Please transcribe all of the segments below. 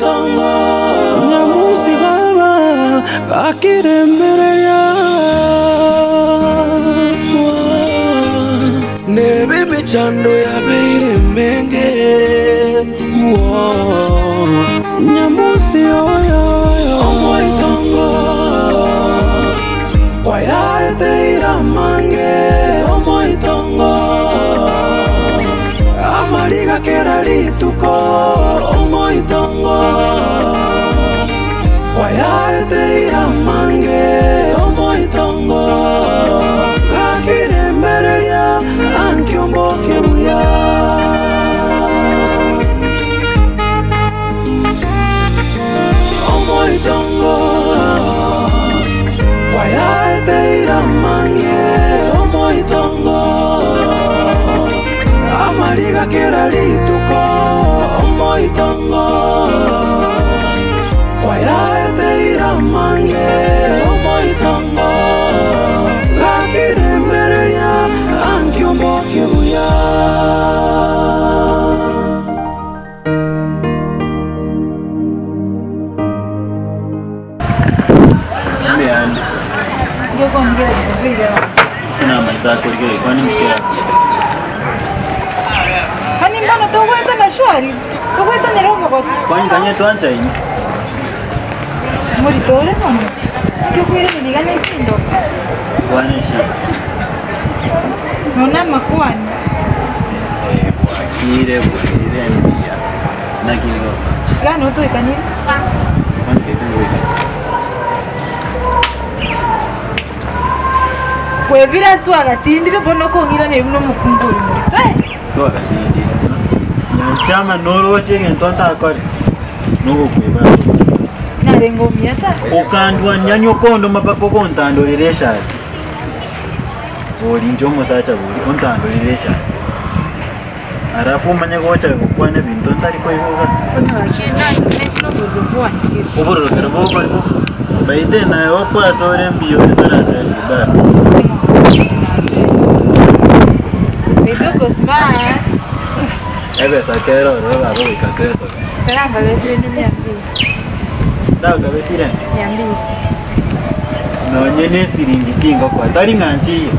Omoitongo Nyamusi baba gakirembereria Nebe emechando yabeire emenge Nyamusi oyoyo Omoitongo Kwayaeteire amange Omoitongo Amariga kera rituko Omoitongo Kwayaeteire amange Omoitongo Gakirembereria Ankiombokie buya. Omoitongo kwayaeteire amange omoitongo amariga kera rituko omoitongo kwayaeteire amange omoitongo gakiremereria ankiombokie buya. Mbuyande. Ase namaiso akorigereria kwani inki kerakire? Kwani mbono togwetana shwari? Togwetanera obogotu? Kwani kanye twanchaine? Morito ore mono? Inki okoiraneria iga nesindo? Kwana eshida. Nonya amakwani. Eh, bwakire bwairire mbuya. Naki igo? Iga notoikanire? Kwani kete ngoika. Kwebire ase twagatindire bono okong'iraneria buna omokungu oria morito eh. Twagatindire. Nyanchama noroche egento ntakore nogokweba ase omonto. Narenge omuya ta. Okandwania nyokondoma mpaka ogontandorera eshati. Bori inche omosacha bori ontandorere eshati. Alafu omanye gocha gokwana ebinto ntari koigwa iga. Obororo kero bokori bo by then aye okwasa ore mbuya ore tarasari bado. Ebesa kere ororo baba goika kesoka. Ndakabesire nonye ne esiringi tingokoa tari ng'a nchiyo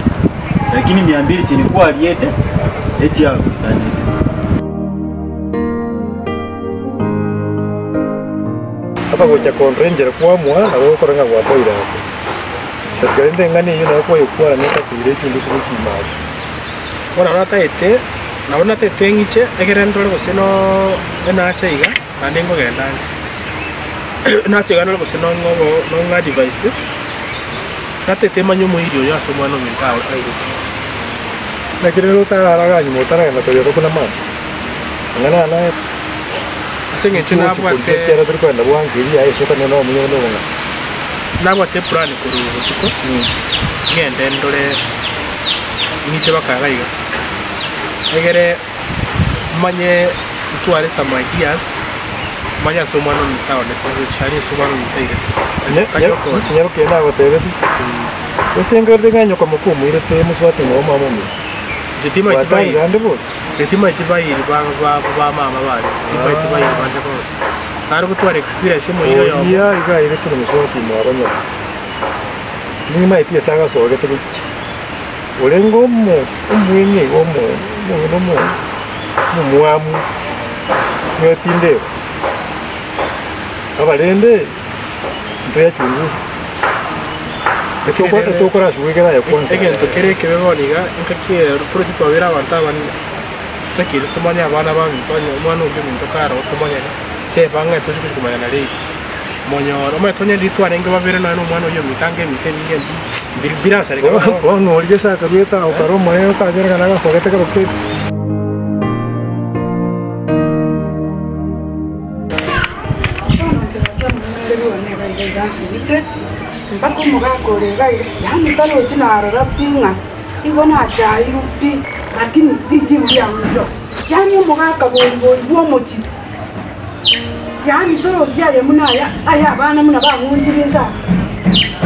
lakini mia mbili chiri kwariete echiagoisanete. Abagocha kondora enchera kwamua, nabo gokora ng'a gwakoire akwo. Tatiga rende eng'ana eyio naye kwayekwana netakoira echundusu gochia ime agwo. Bono nabo natagete, nabo natagete ng'iche ekere ndore gose noo enacha iga, naende nkogenda ande. Enacha iga ndore gose nong'o nong'a advise, natagete manye omoiri oyo ase omwana ominto airoke. Naki rero otarara iga nyuma otaragenda koyora buna mambia, ang'ana aya naye Ase eng'encho nabwate. Ekiagera tori kogenda bwango erio yaye esoka nere nomonye onde obong'aini. Nabwate eplan korwa botuko, ng'ende ndore ng'iche baka iga iga, egere manye ntware some ideas, manye ase omwana ominto aonete gochia aria ase omwana ominto airete. Nyaroke nagotebetie, gose nkerete ng'a nyoka moka omoirete mosubati omwabo mama omino. Inche timaeti Gwatari bairi, rande bose? inche timaeti bairi ba ba ba mama bare, timaeti bairi bande bonsi. Nare gotwara experience omoiri oyomo. Oria iga airetwe na mosubati omwabo nyoka. Timaeti ase agasogete gochia. Orenge omo omweng'e iga omo omong'ina omo omomwamu, nigo tindeba. Abarende ntoyachungusa, Lakini rende etokorashughulika naye kwanza. Egento kere ekebe bono iga, engaki eye toroche twabeire abanto abanene, totakeire tomanye abana baminto onye omwana onde ominto kare oo tomanyane, teba ng'a tochi gochi komanyana rei. Monyore, omanyete onye riria twarenge babere nonya na omwana oyio ominto ange emito eminge mbi mbiri mbirasareka bono. Bono oria ase akaruete agwo kare omonene okanyora ng'a nagasogete kero keria. Bono inche gaki amang'ana are bono iga iga iga nsigete, mpaka omogaka ore iga iga, yaani tarochi narora pi ng'a igo nachairwe pi, lakini richibu riane ndiro. Yaani omogaka bori bori bwa omochie, yaani torochi aye buna aya aya abana buna bang'onchire inse aa.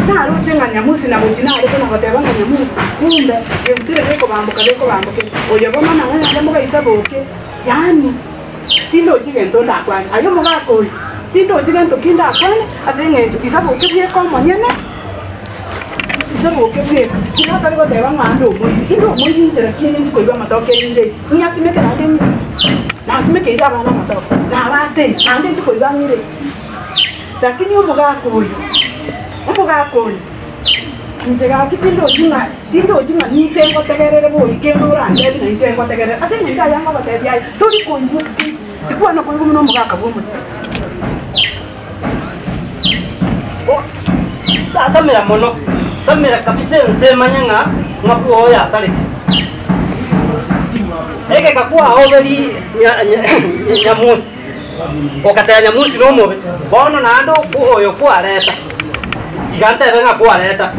Naroche ng'a nyamusi na gochia nare kona goteba ng'a nyamusi, kumbe geutere gekobamboka gekobambokera, oyo bono nang'o naende mogaisa boke, yaani. Tindochi gento ndakwane. Aye omogaka oyo. Tindochi gento ki ndakwane ase eng'encho isaboke bweka omonyene, isaboke bweka. Nigo atari goteba ng'a ande omoibi, inde omoibi inchera ki eye nchi koiba amatoke erinde eye, nyasimeke naende ng'ire, nasimekeire abana amatoke, nabateire, naende nchi koiba ng'ire. Lakini omogaka oyo, omogaka oyo, inche gaki tindochi ng'a tindochi ng'a ninche ngotegerere bori kende orantebi na inche ngotegerere. Ase eng'encho aya ngogotebia aye, tori koigwa pi, tikwana koigwa buna omogaka bw'omochie. Tasamera mono, samera kabisa ense emanye ng'a ng'a bwoyo yasarete. Egeka kwaoberi nyamusi. Ogateba nyamusi nomobe, bono naende oyo kwareta, tiga ntebe ng'a kwareta,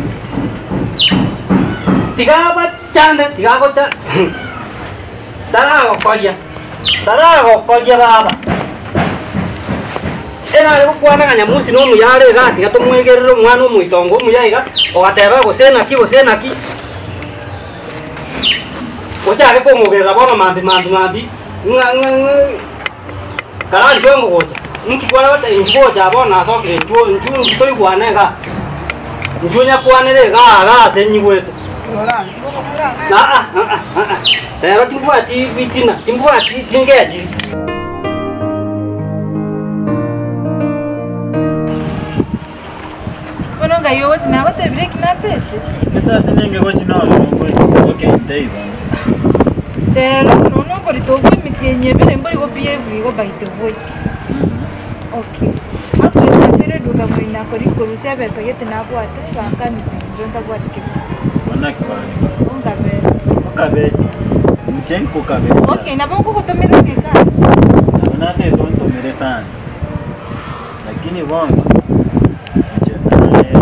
tiga abachande, tiga agocha taragokoria, taragokoria baba. Erare gokwana ng'a nyamusi nomuya are igaa, tiga tomwegerere omwana omoitongo omuya iga, ogateba gose naki gose naki, ochake komogerera bono mambi mambi mambi. Ng'a ng'a ng'a karanchwe ngogocha, inki kware goteba inchu gocha bono nasokire inchuo inchu inchu toigwane igaa, inchuo nyakwanere igaa igaa ase nyigwete. Aa aa aa rero timbwati bitina, timbwati chingechiri. Bono ngai ogochi nagotebire eki natete? Esasi nenge gochi noro nogochi okay nteiba. Rero nonya oborito obwo emetienyi ebere mbori go behave igo by the way. Okay. Actually nasire eduka moino akori korusia ebesa gete nabwate bakanisa inche ntabwati kebe. Bono naki bande. Onkabesa. Okabesa. Inche nkokabesa. Okay nabo nkogotomera onye cash. Nabo natete ontomere sana. Lakini bono inche naye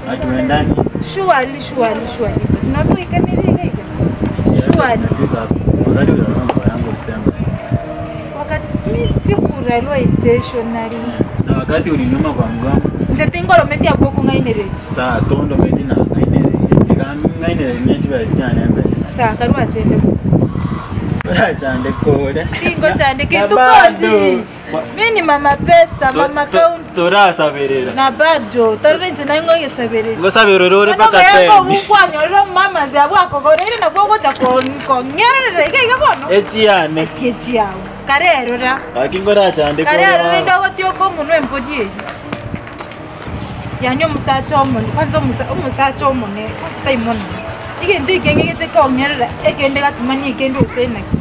hatuendani. Surely surely surely gose natoikanerie iga iga? Surely. Nafika hapo. Wakati uliona mkoa yangu ulisema aje? Wakati mi sikurarwa intentionally. Na wakati ulinuma kwa mgongo Inche tingorometi abwo okong'ainereria. saa tondo beti na ng'ainereire tiga ng'ainereire ne chibesa chiane mbere. Sawa karwa ase ende. Orachande kore. Tingochandeka Na ituko bado. ndiri. Mi ni mama pesa, mama county. Torasaberera. Na bado tarore inche naye ngogesabereria. Ngosaberera ore Bono mpaka okoyanga ten. obukwanyorire omomamazi abwo akogoreire nabwo ogocha kong'ererera iga iga bono. Echiane. Echiao. Karerora. Gaki ngorachande Karerora kore rende baba. ogotioka omonwe embori eyio. Yaani omosacha omone kwanza omosa omosacha omone kwanza tari monene. Egento ekenge geche kong'erera ekende gatimani ekende gose naki.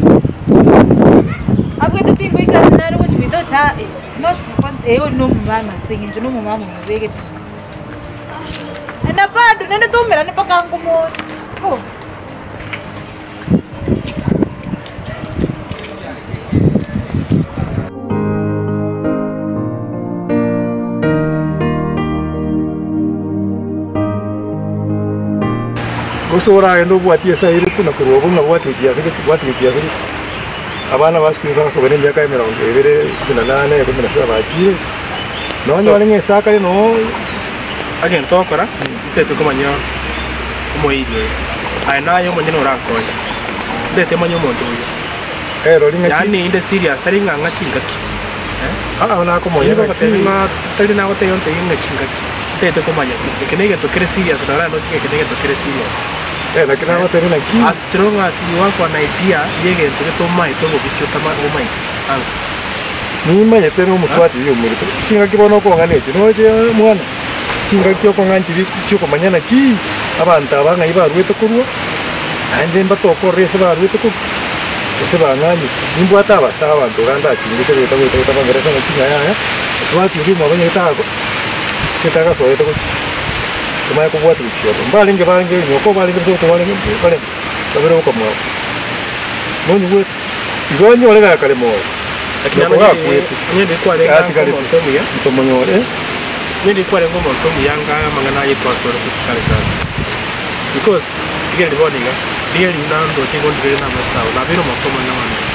Abwate tingoika ase nare gochi without her not kwanza eh oyo na omomama ase eng'encho na omomama omobegete. Na bado naende twaumerane mpaka nkomoa oh. Gose oragende obwatie ase airetwe na korwa obwo ng'a bwate ekiase gete bwate ekiase gete. Abana ba sukuru bagosoka na emiaka emerongo ebere, ikomi na nane, ikomi na saba bachire, nonyore ng'a ase akare noo. Egento ogokora, ntete komanya omoiri oyo. Aye naye omonyene orankonye. Ntete manye omonto oyo. Erori ng'aki. Yaani inde serious tari ng'a ng'a chingaki. Aa nakomonya Nigo ng'aki. ogotebia ng'a tari nagotebia ontebie ng'a chingaki. Ntete komanya pi. Eke negento kere serious naro naende ochike eke negento kere serious. Naki nagotebia naki. As long as you have an idea yegento gete omaete obobisi otama omaete. Anga. Nimanyete nomosubati oyio omorito. Chingaki bono okong'ana echi noche mwana. Chingaki okong'ana chiria chiokomanya naki abanto aba ng'ai baruete korwa, naende mbatokorere ase baruete korwa, gose bang'anyire. Nimbwate abase abanto iga ndachunguse goeta goeta goeta bangerese ng'aki ng'a yaya, mosubati oria omwabo onye tago ase tagasoete gochia tomanye kobwatia gochia ororo. Mbarenge barenge nyoko barenge gose barenge barenge babere boka mwabo. Nonyigwete? Igo onyore gakare moyo. Lakini Nyoko onye gakwete, onye ndikwarenge gatigarete, omonto omuya, ntomonyore. Onye ndikwarenge omonto omuya anga amang'ana aye twasore kare sana. Because rigereria bono iga, rigereria buna ndoche igo ndire namaso ao, nabeire omonto omonene bono iga.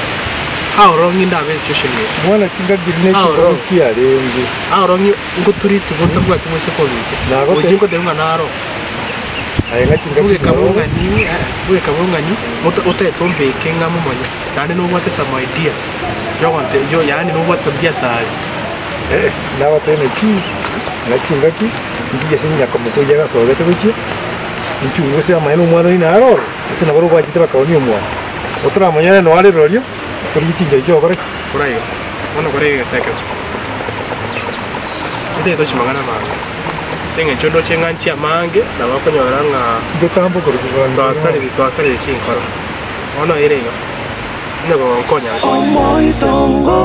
How long indabe situation eye? Mwana chingaki ne How chikobi long? chiarenge. How long ngotura itugo ntabwati moiseke ominto? Nagote- Gochia ngoteba ng'a naro. Aye ng'a chingaki Bogeka chiago. bong'ani, bogeka bong'ani, otagete ombeke ng'a momanye, naende nobwate some idea yogonte yo yaani nobwate some biasari. Nabatebie naki, ng'a chingaki nchiche ase nyakomokoyia agasogete gochia, inchunge gose amaene omwana oino naro ororo, gose nabo bachete bakaonia omwana. Otoramonyore noare rirorio, torigie chinchera chiogokora ki? Kora igo, bono kora egento ekemo, otagete gochia mang'ana amange, ase eng'encho ndoche ng'a nchie amange, nabo okonyora ng'a Ngetambo korwa kogambia. twasarire twasarire chinkoro. Bono ere igo, onye gonkonya. Omoitongo.